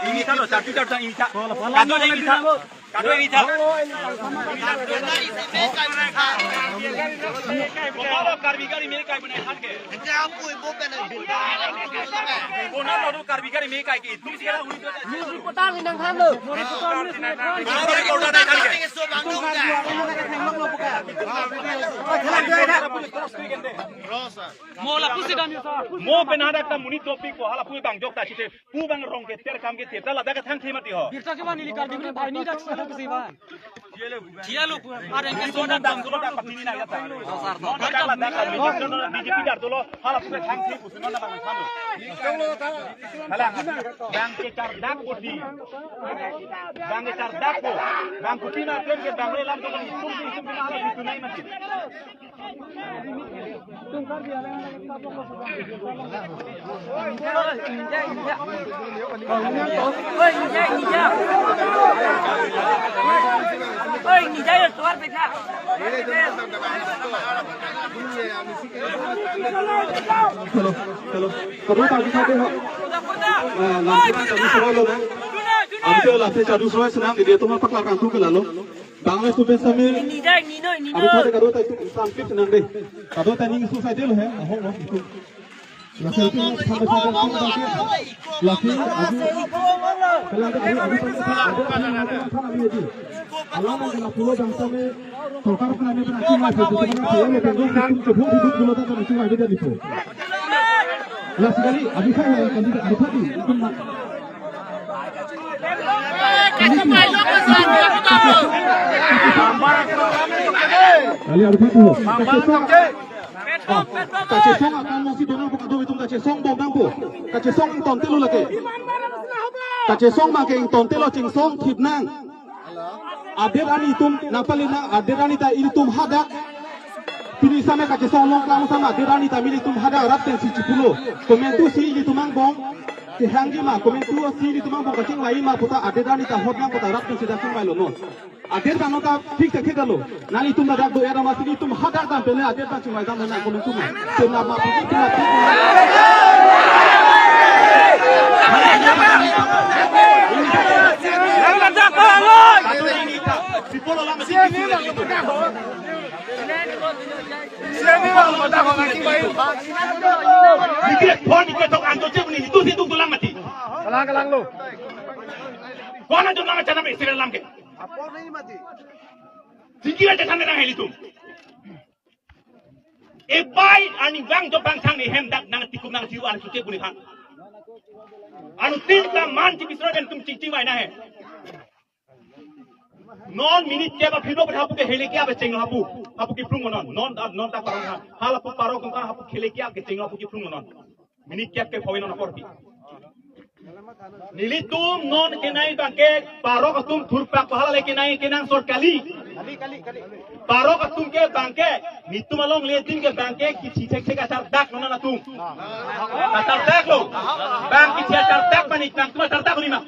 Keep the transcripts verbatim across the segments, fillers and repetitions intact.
Ini satu, satu, satu, ini satu. Kado ini satu. Kado ini satu. Kado ini satu. Karbi gari mere kai bina than ke. Kona lo Karbi gari mere kai ke. Tum sih kala uri tu. News reporter ni nangthan lo. Reporter news reporter. Reporter nangthan ke. Mo lapusi dan yo sa. Mo pen hadak ta monit dopik ko hala pu bang jok ta chite. Pu bang rong ke ter kam ke ter ta ladak ke thang thema ti ho. Birta ke bani likar di bini bhai ni dak sala ke siban. Dia lo pu. Are ke soda dam soda pati ni na ya ta. Mo ta ladak ka B J P no B J P dar dolo hala pu thang thi pu no na bang tham lo. Hala bang ke char dak ko di. Bang ke char dak ko. Bang kuti na ken ke bang le lam to ni tum tum tum na hala pu nai mati. Hello, hello. Kado ta kita ke ho. Eh, langsung ta bisa lo na. Abang ke langsung jadi suruh senang dia tu apa kelakang tu ke lalu. Bangladesh tu biasa mi. Ini dah, ini no, ini no. Aduh, tadi kado tadi itu sampai senang deh. Kado tadi itu saja lo he. Ahok lo itu. Laki itu sampai saja itu laki. Laki aduh. Kalau ada aduh aduh sampai saja ada aduh aduh aduh aduh aduh. Alam yang kena pulo bangsa mi. Sorkar pernah mi pernah cuma itu cuma itu yang penting itu cuma itu pulo tak pernah cuma itu dan itu. Last sekali, abis saya yang tadi abis tadi itu mak. Kali abis itu. Kachesong, oh, kachesong akan masih donang po kado itum kachesong bom nangpo. Kachesong ingtontelo lake. Kachesong make ingtontelo chingsong thip nang. Adet arni itum nangpali nang adet arni ta ilitum hadak. Pini same kachesong long klang sama adet arni ta ilitum hadak rat pensi chipulo. Komentu si ilitum angbong. Kehangji ma komentu si ilitum angbong kachingvai ma puta adet arni ta hot nang puta rat pensi dak chingvailo non. Adet ta non ta fix ta thik lo. Nang itum ta dak do era masi itum hadak dam pele adet ta chingvai dam nang komentu ma. Tum la ma pisi tum la pisi. People alam si ni. Dikit phone dikit tok anto cep ni itu situ tulang mati. Kalang kalang lo. Kona jom nama chana me sila lam ke. Apor nahi mati. Dikit aja sampai nang heli tu. Ebai ani bang jom bang sang ni hem dak nang tikum nang tiu an kike buni khang. Anu tin ta man ti bisro den tum ching ching mai na he. Non minute ke ba phido ba hapu ke hele ke abe cheng hapu. Hapu ke plung non. Non non ta parong ha. Hala pu parong kong hapu hele ke abe cheng hapu ke plung non. Minute ke ke phoi non apor pi. Nelitum non kenai bangke parok atum thurpak pahala le kenai kenang sorkali. Parok atum ke bangke nitum along le din ke bangke kichi chek chek achar dak non atum. Achar dak lo. Bang kichi achar dak panik nangtum achar dak lima.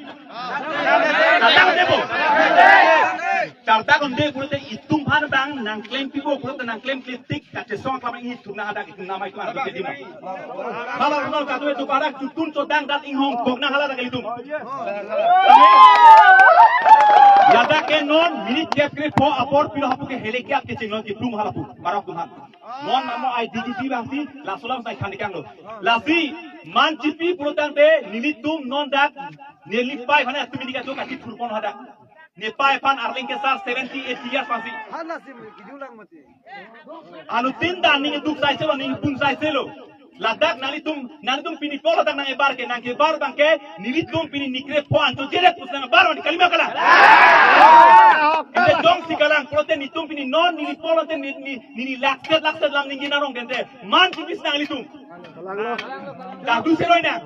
Chardak un-e po. Chardak un-e pulote itum aphan bang nangklem pipo pulote nangklem kle tik kachesong klam itum na hadak itum nama itum hadak itum. Hala rnol kadu itum hadak chutun chodang dat inghong kok na hala dak itum. Ladak ke non minute kep kre pho apor pilo hapu ke hele kep ke chinglo ke plung hala pu. Parok atum aphan. Non namo ai D G P bang si laso alam sai khandi kanglo. Lasi man chipi pulotangte nelitum non dak neli pai aphan atum ini kachok kachit thurpon hadak. Ne pai aphan arling kesar seventy eighty years masih. Hana sim kijung lang mati. Anu tin dan ning duk sai selo ning pun sai selo. Ladak nanglitum nanglitum pini polo dak nang ebar ke nang kebar bangke nelitum pini nikre pho anto jeret pus nang bar mani kalima kalang. Inde jongsi kalang pulote nelitum pini non neli polo te ni ni ni lakset lakset lam ninggi narong kente man chipis nanglitum. Kardu seroi nang.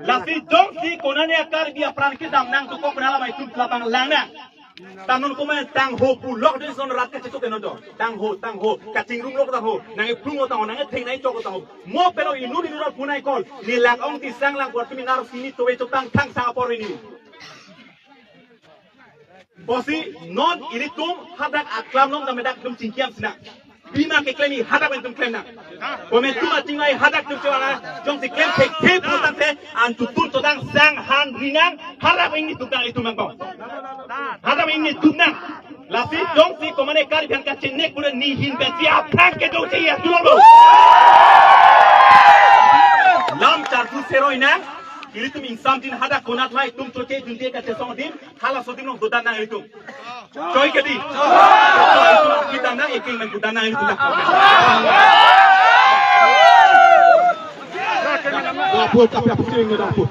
Lasi jongsi konane Karbi apran kedam nangdokok pen alam itum labang lang nang. Tangnon komat tangho pulok dun son rat kachesok eno do. Tangho, tangho. Kachingrum lok tangho. Nangkeplung lo tangho. Nangketheng nangkechok lo tangho. Mo pelo inut inut rat punai kol. Neli lang ong tisang lang kuat keminar sini towe chotang thang sang apor ini. Pusi non ilitum hadak aklam long dam dak dum chingkiam sina. Bima keklem i hadak pen itum klem nang. Komat itum achingvai hadak itum chingvai nang. Jongsi klem thekthe pulotangte an tutun chodang sang han rinang hadak pen ilitum nang itum nang kong. Hadak pen ilitum nang. Lasi jongsi komane Karbi aphan kachenek pura neli ahin pensi aphrang kedo che ya tulong lo. Lam charju seroi nang. Ilitum ingsamdin hadak konat lai itum choche junte kachesongdin. Halaso adim along dodan nang ilitum. Choi ke di. Choi, itum akidam nang eking men dodan nang ilitum. Dapur, tapi apa sih yang dapur?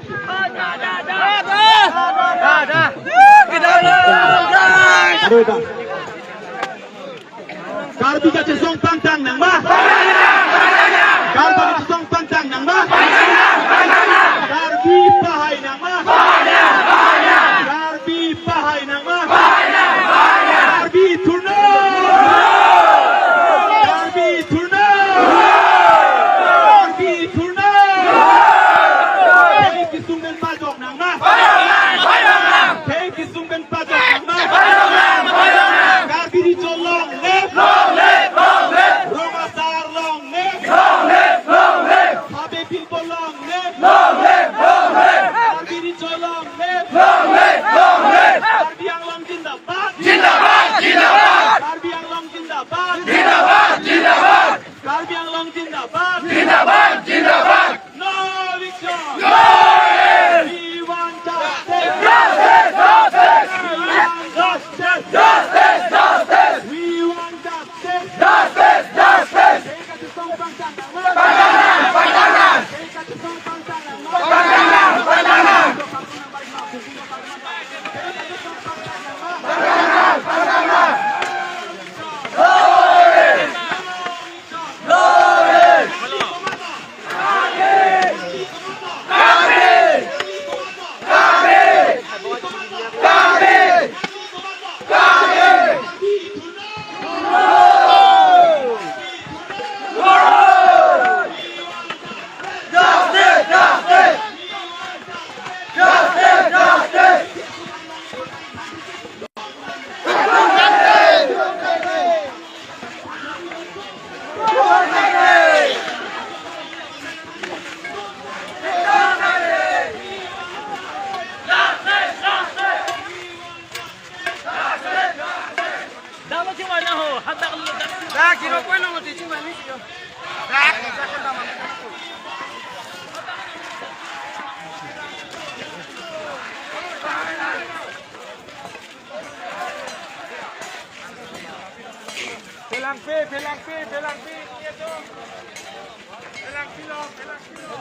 Aduh, dah. Karbi kachesong pangtang nang ma? Karbi kachesong pangtang nang ma? Karbi pahai nang ma? Karbi pahai nang ma? Karbi thurno! Karbi thurno! Karbi thurno! Theng kesung pen pajok nang ma? Theng kesung pen pajok nang ma? Karbi Recho long live! Long live! Long live! Rong Asar long live! Long live! Long live! Habe Philpo long live! Long live! Long live! Karbi Recho long live! Long live! Long live! Karbi Anglong zindabad! Zindabad! Zindabad! Karbi Anglong zindabad! Zindabad! Zindabad! Karbi Anglong zindabad! Zindabad! Zindabad! No eviction! No rest! We want justice! Justice! Justice! We want justice! Justice! Justice! We want justice! Justice! Justice! Theng kachesong pangtang nang ma? Pangtang nang! Pangtang nang! Theng kachesong pangtang nang ma? Pangtang nang! Pangtang nang! Pelangpi, pelangpi, pelangpi, iya tuh. Pelangpi lo, pelangpi lo.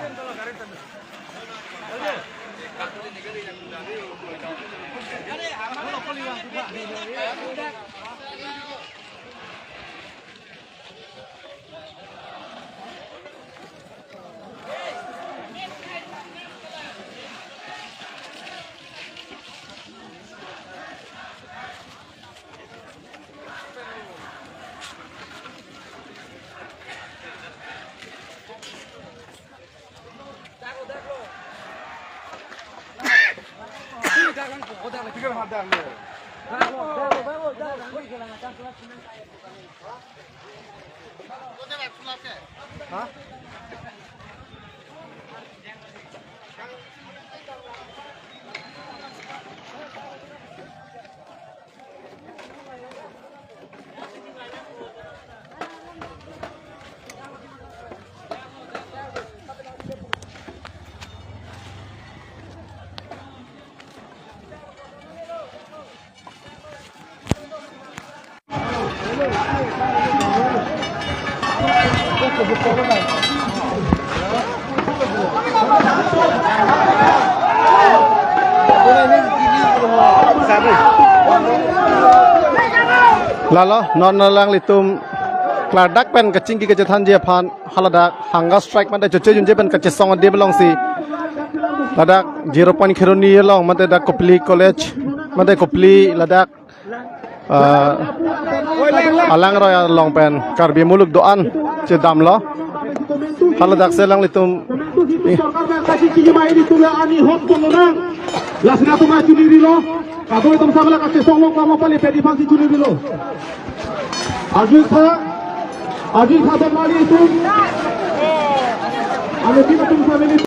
Lalo, non alanglitum klardak pen kachingki kachethanji aphan haladak hunger strike mate choche junje pen kachesong adim alongsi ladak Zero Point Kheroni along mate dak Kopili College mate Kopili ladak, ah, alangroi along pen Karbi muluk do-an chedamlo. Haladak si alanglitum Sorkar pen kachingki ma ilitum la ani hot ponlonang. Lasi latum chunirilo. Kadokave atum samla kachesong lo kamo pali pedi aphansi chunirilo. Arjutha, arjutha don mali itum. Alo kita tum family.